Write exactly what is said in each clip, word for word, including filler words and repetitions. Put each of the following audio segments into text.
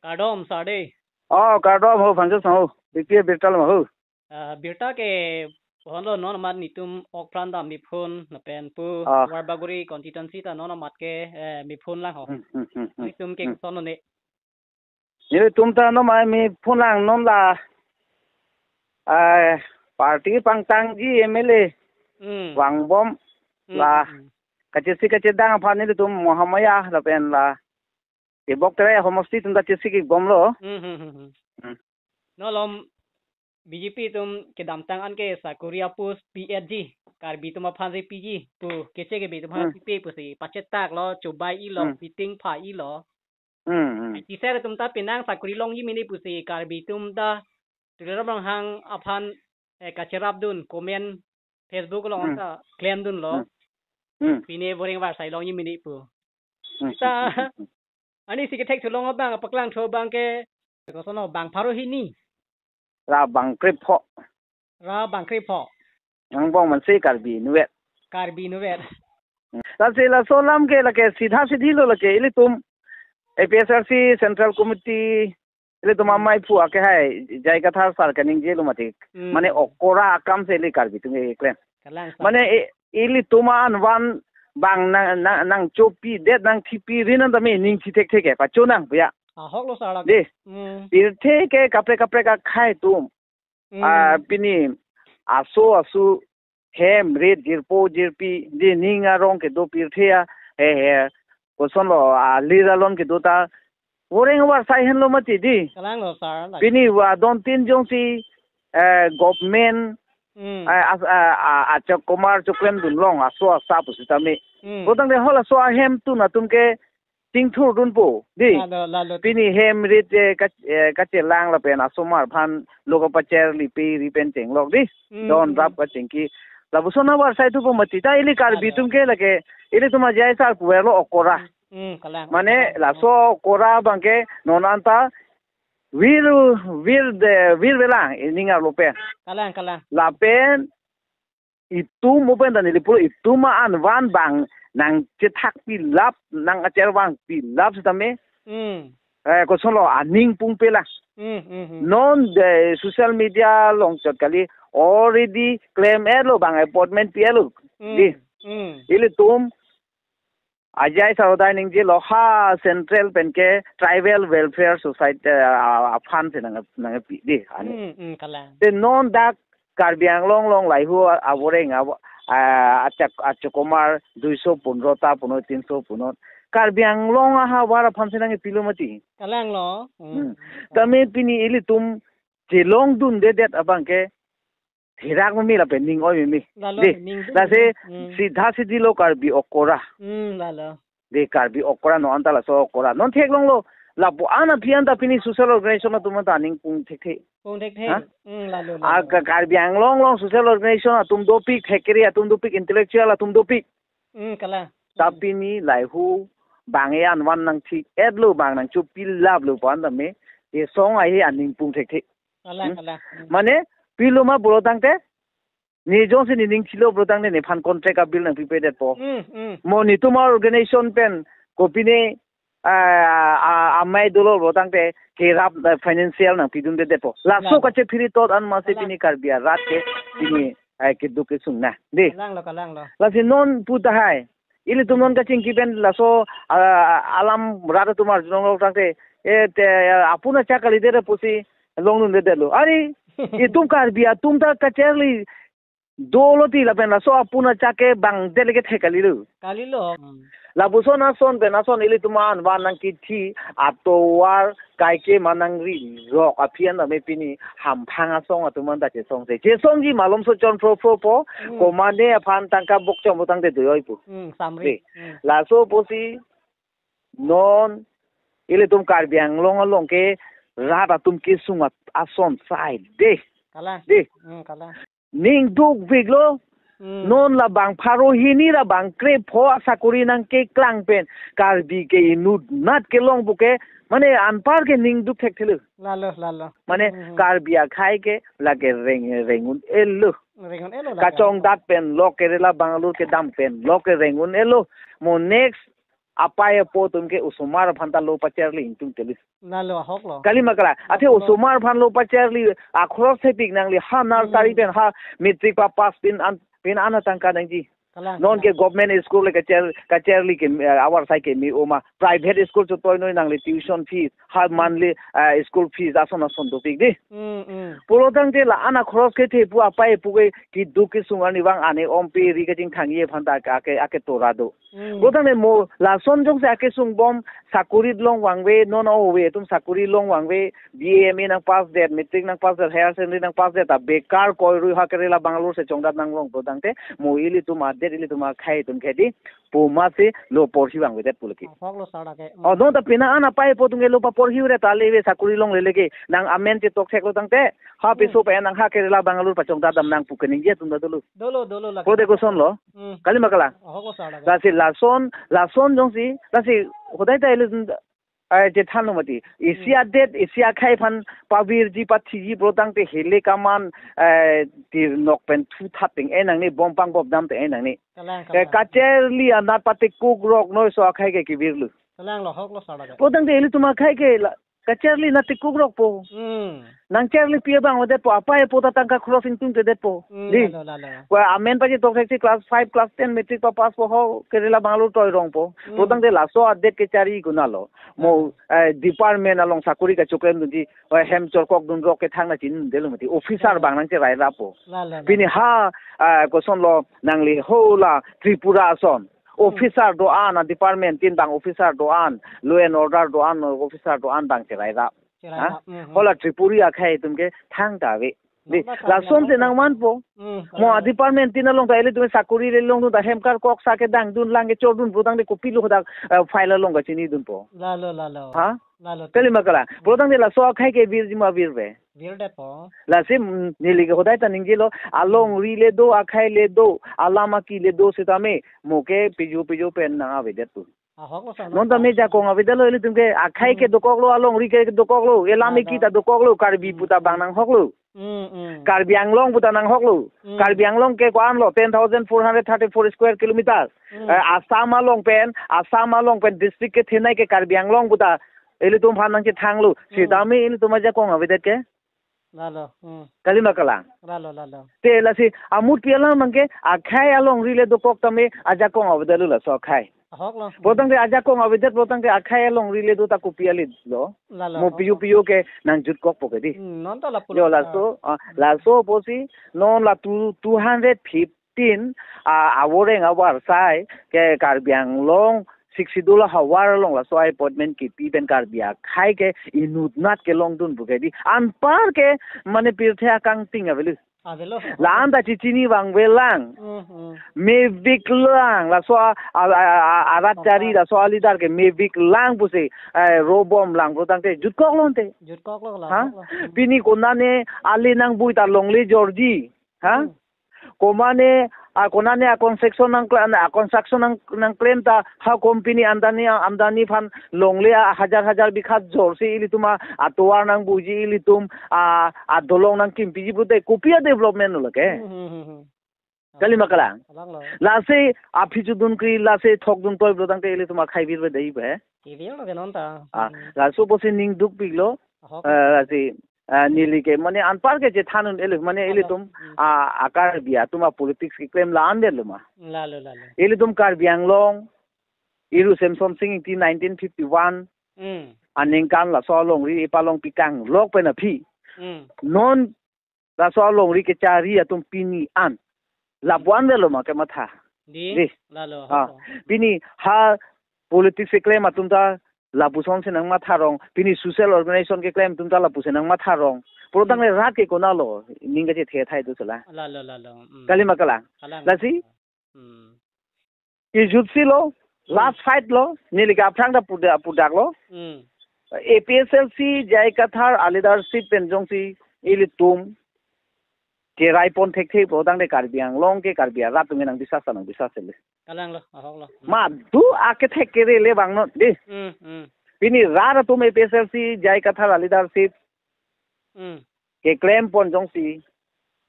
Kardom, sir de. Oh, kardom ho, Bhangjo sang ho. Bikpi birta lo ho. Ah, birta ke, honlo non amat netum ok pran dam nephun, lapen pu, Ah. Warbaguri constituency ta non amat ke, eh, nephun lang ho. Hmm, hmm, hmm, hmm. Netum ke Hmm. koson lo ne. Netum ta non mai nephun lang non la, eh, party pangtangji M L A Hmm. vangbom Hmm, la hmm, hmm. kachesik kachedang aphan netum Mahamaya lapen la Ibok Terai homosti atum ta chesik-ik bomlo. Hmm, hmm, hmm, hmm. Hmm. Non malom B J P atum kedamtang an ke sakori a-post pi-etji, Karbi atum aphan si piji pu, Keche Kebe atum aphan Hmm. pipe pusi pachetak lo, chobai-ilo, Hmm. piting pha-ilo. Hmm, hmm. Ai, teacher atum ta penang sakori longji mene pusi Karbi atum ta Tuliram Ronghang aphan, eh, kacherapdun, comment Facebook along Hmm. ta klemdunlo. Hmm. Hmm. Pine Boreng Varsai longji mene pu. Hmm. Ta, Hmm. Ani si kethek thu long abang, paklang thu abang ke, koson lo, bang pharo hini. Ra bang krepho. Ra bang krepho. Angbong mansi Karbi inutvet. Karbi inutvet. Lasi laso alam ke lake sidha sidhi lo lake ilitum A P H L C Central Committee ilitum Hmm. amei phu ake hai J I Kathar sir kaningje lo mati. Hmm. Mane okora akam si ili Karbi atum keklem. Kalang sir. Mane i-, ilitum an van bang nang, nang, nangchopidet nangthipi ri nang tame ning thi thekthe ke pacho nang puya. Ahok lo sir lake. De. Hmm. Pirthe ke kaprek kaprek akhei atum. Hmm. Ah, pini aso aso hem rit jirpo jirpi de ning arong kedo pirthe a he he koson lo alir alon kedo ta Boreng Varsai henlo mati di. Kalang lo sir, lake. Pini va don tin jongsi, eh, government, Hmm. eh, as-, ah, ah, achak komar choklemdun long aso asa pusitame. Hmm. Botang de hol aso ahemtun atum ke chingthurdunpo di. Lalo, lalo. Pini hem rit, eh, ka-, eh, kachelang lapen asomar aphan lo kapacherli pe ri pen chenglok di. Hmm, Don hmm. rap kachingki. Lapuson avarsai thupo mati ta ili Karbi Lalo. atum ke lake ilitum ajai sar puverlo okora. Hmm, kalang. Mane Kalang. laso okora abang ke non anta vir, vir de, virvelang ining arlo pen. Kalang, kalang. Lapen itum open dan ili pulo itum an van bang nangchethakpi lap, nang acher vangpi lap sitame. Hmm. Eh, koson lo aning pungpe lang. Hmm, hmm, hmm. Non de social media along chot kali already claim-etlo bang appointment pi-etlo. Hmm. Di. Hmm. Ilitum ajai sar ahodai ningjelo ha central pen ke Tribal Welfare Society, ah, aphan si nang, nangpi di. Ani. Hmm, hmm, kalang. Te non dak Karbi Anglong along lahei hu a-, aboreng a-, a-, achak, achokomar duiso punro ta punon, tinso punon. Karbi Anglong ahavar aphan si nangpilo mati. Kalang lo. Hmm. Hmm. Tame pini ilitum chelongdundedet abang ke hirak meme lapen ning oi meme. Lalo, Di, ning dun. lasi Hmm. sidha sidhi lo Karbi okora. Hmm, lalo. De Karbi okora non anta laso okora. Non theklonglo. Lapu-an aphi anta pini social organization atum anta aning pung thekthe. Pung thekthe. Ha? Hmm, lalo, A lalo. ka-, Karbi Anglong along social organization atum dopik, thekri atum dopik, intellectual atum dopik. Hmm, kalang. Ta Hmm. pini lahei hu bang e an van nangthik-etlo bang nangchopi laplo pu anta me. Esong ahi aning pung thekthe. Kalang, Hmm? kalang. Hmm. Mane pilo ma pulo tangte ne jongsi nening chilo pulo tangte nephan contract a-bill nangpipedetpo. Hmm, hmm. Mo netum a-organization pen kopine, ah, ah, amei dolo pulo tangte kerap, ah, financial nangpidundedetpo. Laso Kalang. kachephiri tot an masi Kalang. pini Karbi arat ke pini, eh, keduk kesung na. Di. Kalang lo, kalang lo. Lasi non pu tahai. Ilitum non kachingki pen laso, ah, alam rat atum arjulong lo tangte. Eh, te, ah, apun achak kalidetpo si longdundedetlo. Ari, itum Karbi atum ta kacherli dolo ti lapen laso apun achak ke bang delegate he kalilo. Kalilo. Hmm. Lapuson ason pen ason ilitum an van nangkithi atovar kaike ma nangri rok aphi anta me pini hamphang asong atum anta chesongse. Chesongji malom so chon phro phro po, Hmm. komane aphan tangka bok chom tangte doi oi pu. Hmm, samri. Di. Hmm. Laso pusi non ilitum Karbi Anglong along ke rat atum kesung at-, ason sai de. Kalang. Di. Hmm, kalang. Ning dukpiklo. Hmm. Non la bang pharo hini ra bang krepho asakori nangkeklang pen Karbi ke inutnat kelong puke mane anpar ke ning duk thekthelo. Lalo, lalo. Mane Hmm. Karbi akhei ke lake reng, rengun-etlo. Rengun-etlo lake. Kachongdat pen lo, Kerala Bangalore kedam pen lo ke rengun-etlo. Mo next apai apo atum ke osomar aphan ta lo pacharli ingtungte li. Lalo ahok lo. Kalima kala. Athe ahok lo. Osomar aphan lo pacharli, akhros thepik nangli, ha nursery Hmm. pen, ha matric pa pass pin an, pin an atangka nangji. Kalang, non kalang. Ke government school le kachar, kacharli ke, eh, avar sai ke me-o ma. Private school chotoi noi nangli tuition fees, ha monthly, eh, school fees ason ason dopik di. Hmm, hmm. Pulotangte la-an akhros kethe pu apai apo ke keduk kesung arnivang ane ompe ri kachingthangji aphan ta ake, ake, ake tora do. Hmm. Pulotangte mo lason jongsi akesung bom sakuri long vangve, non ove atum sakuri long vangve, B A, M A nang pass det, matric nang pass det, higher secondary nang pass det, ta bekar koi rui ha Kerala Bangalore se chongdat nang long pulotangte, mo ilitum adet ilitum akhei atum ke di, pu masi lo porhi vangvedet pu lake. Ahok lo sir lake. Oh, non ta pina an apai apo atum ke lo paporhi re ta le ve sakuri longle lake. Nang amen chetok thek lo tangte, ha Hmm. peso pa nang ha Kerala Bangalore pachongdat dam nang pu keningje atum ta dolo. Dolo, dolo lake. Kode koson lo. Hmm. Kalima kala. Ahok lo sir lake. Lasi lason, lason jongsi, lasi hodai ta ilitum, eh, chethan lo mati. Isi Hmm. adet, isi akhei aphan pavirji pathiji pulotangte hele kaman, eh, tirnok pen thu that teng-e nangne, bom pangbop dam teng-e nangne. Kalang, eh, kalang. Kacharli anat patekuk rok noi laso akhei ke kevir lo. Kalang lo, ahok lo sir lake. Pulotangte ilitum akhei ke la, kacharli nat tekuk rok po. Hmm. Nang charli pi abang avedet po, apai apo ta tangka khros ingtungtedet po. Hmm, di. Lalo, lalo. Ko amen pachetok theksi class five, class ten, matric pa pass po ho, Kerala Bangalore toi rong po. Hmm. Pulotangte laso adet kechari konat lo. Mo, Hmm. eh, department along sakuri kachoklem dunji, eh, hem chorkok dun rok ke thangta chinidetlo mati. Officer Hmm. bang nang cherai ra po. Lalo, lalo. Pini ha, eh, koson lo nangli ho la Tripura ason. Hmm. Officer do-an, a department tin bang officer do-an, law and order do-an, officer do-an bang cherai ra. Cherai Ha? ra. Hmm, hmm. Hala Tripuri akhei atum ke thangta ave. Di, Nokma lason thang se nang nang man po. Hmm, Mo kalang. A department tin along ta ilitum sakuri le longdun ta hem karkok sa kedang dun lang kechor dun pulotangte kopilo hadak, eh, file along kachinidun po. Lalo, lalo. Ha? Lalo. Kalima kala. Hmm. Pulotangte laso akhei ke virji ma virve. Virdet po. Lasi, mm, neli ke hodai ta ningjelo, alongri le do, akhei le do, alam aki le do setame, mo ke pijo pijo pen nang avedet tu. Ahok lo sir. Non ta me jakong avedetlo ilitum ke, akhei ke Hmm. dokoklo, alongri ke dokoklo, elam Lalo. Eki ta dokoklo, Karbi Hmm. pu ta bang nanghoklo. Hmm, hmm. Karbi Anglong pu ta nanghoklo. Hmm. Karbi Anglong ke ko-an lo, ten thousand four hundred thirty-four square kilometer. Hmm. Eh, Assam along pen, Assam along pen district kethenei ke Karbi Anglong pu ta ilitum aphan nangchethanglo. Hmm. Setame ilitum ajakong avedet ke? Lalo. Hmm. Kalima kalang. Lalo, lalo. Te lasi amut pi alam abang ke akhei alongri le dokok tame ajakong avedetlo laso akhei. Ahok lo. Pulotangte ajakong avedet pulotangte akhei alongri le do ta kopi ale lo. Lalo. Mo piyo piyo ke nang jutkok po ke di. Hmm, non ta lapu Yo lo. Laso, ah, Hmm. laso apotsi non la two, two hundred fifteen, ah, avoreng avarsai ke Karbi Anglong Sixth Schedule ahavar along laso appointment kipi pen Karbi akhei ke inutnat kelongdun pu ke di. Anpar ke mane pirthe akangting avelo. Avelo. La-an ta chechini vangve lang. Hmm, hmm. Mevik lang. Laso a, a, a, a, arat Apa? Chari laso a leader ke mevik lang pusi, eh, robom lang pulotangte jutkoklo ante. Jutkoklo, ha? Lahoklo. Hmm. Pini konane ale nangbui ta longle jorji. Ha? Hmm. Komane, a, konane a construction nang kla-, a construction nang, nangklem ta ha company amdani, amdani aphan longle a hajar hajar bikha jorsi ilitum a, atovar nangbuji ilitum a, adolong nangkimpiji pulote kopi a development lo lake. Hmm, hmm, hmm, hmm. Kalima kalang. Kalang lo. Lasi aphi chudun kri, lasi thokdun toi pulotangte ilitum akhei virve dei be. Kevir lo ke non ta. Ah, Hmm. laso apotsi ning dukpiklo. Ahok. Eh, lasi, ah, neli ke mane anpar ke chethan un-elo mane Ahok. Ilitum, Hmm. ah, a Karbi atum a politics keklem la-an det lo ma. Lalo, lalo. Ilitum Karbi Anglong, Iru Semsonsing Ingti nineteen fifty-one, Hmm. aningkan laso alongri ipalongpi kanglok pen aphi. Hmm. Non laso alongri kechari atum pini an lapu-an avelo ma kematha. Di? Di. Lalo, Ah, ho. Pini ha politics keklem atum ta lapuson si nangmatha rong, pini social organization keklem atum ta lapusi nangmatha rong. Pulotangte Hmm. rat ke konat lo, ning kachethe thai tu sela. Lalo, lalo. Hmm. Kalima kalang. Kalang. Lasi? Hmm. Kejutsi lo, Hmm. last fight lo, neli ke aphrang ta puda-, pudaklo. Hmm. A P H L C, J I Kathar a leadership pen jongsi ilitum cherai pon thekthe pulotangte Karbi Anglong ke Karbi arat atum ke nang bisas nang bisas le. Kalang lo, ahok lo. Hmm. Madu akethek kere le bang non di. Hmm, hmm. Pini rat atum A P H L C, J I Kathar a leadership, Hmm. keklem pon jongsi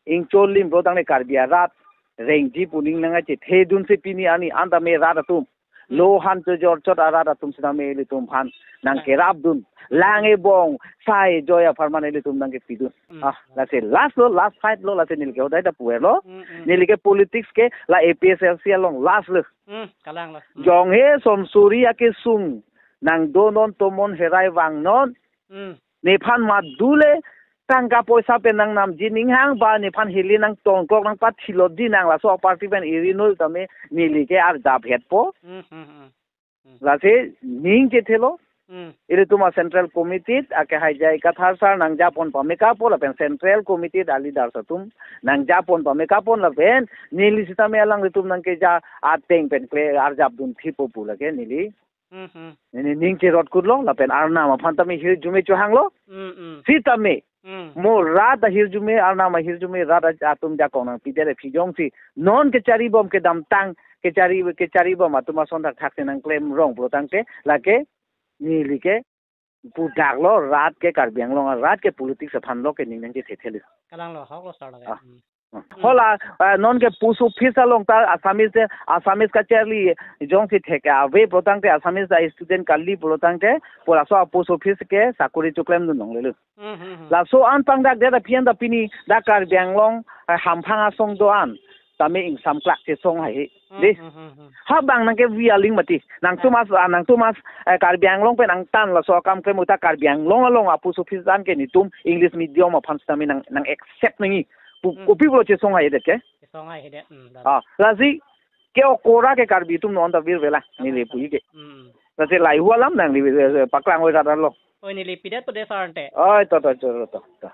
ingchol lim pulotangte Karbi arat rengji pu ning nang kachethedun si pini arni an tame rat atum Hmm. Lo han chojor chot arat atum sitame ilitum aphan nang Hmm. kerapdun. Lang ebong, sai joy apharman ilitum nangkepidun. Hmm. Ah, lasi last lo, last fight lo, lasi neli ke hodai ta puer lo. Hmm, hmm. Neli ke politics ke la A P H L C along last lo. Hmm, kalang lo. Hmm. Jong he somsuri akesung nang donon tomon herai vangnon. Hmm. Nephan madule tangka poisa pen nang namji ninghang ba nephan hili nang tongkok nang pathilot di nang laso party pen iri nul tame neli ke arjap hetpo. Hmm, hmm, hmm. Hmm. Lasi ning chethelo. Hmm. Ilitum a Central Committee ake hai jai Kathar sar nang japon pamekapo lapen Central Committee a leaders atum nang japon pamekapon lapen neli sitame alanglitum nangkeja ateng pen kle arjapdun thipo pu lake neli. Hmm, hmm. Neli ning cherot kutlo lapen arnam aphan tame hirjume chohanglo. Hmm, hmm. Sitame Hmm. mo rat ahirjume, arnam ahirjume, rat a-, atum jakong nangpidet aphi jongsi non kecharibom kedamtang, kechari, kecharibom atum ason thakthak si nangklem rong pulo tangte lake neli ke pudaklo, rat ke Karbi Anglong arat ke politics aphan lo ke ning nangkethethelo. Kalang lo, ahok lo sar lake. Ah. Hmm. Hmm. Hola, eh, non ke post office along ta Assamese, Assamese kacharli jongsi thek ave pulo tangte, Assamese a student kali pulo tangte, pu laso a post office ke sakuri choklemdun longlelo. Hmm, hmm, hmm. Laso an pangdakdet aphi an ta pini dak Karbi Anglong, eh, hamphang asong do-an tame ingsamklak chesong hai he. Hmm, de. Hmm, hmm, hmm. Ha bang nangkevi aling mati. Nangtum as, ah, nangtum as, eh, Karbi Anglong pen angtan laso akam klem uta Karbi Anglong along a post office an ke netum English medium aphan sitame nang, nang accept nangji. Pu-, Hmm. kopi pulo chesong hai det ke? Chesong hai det. Hmm, dah. Ah, lasi ke okora ke Karbi atum non ta virvela. Neli puji ke. Hmm. Lasi lahai-hu alam nangli, eh, paklang oi rat lo. Oi, neli pidet po de sar ante. Oi, to, to, to, to, to.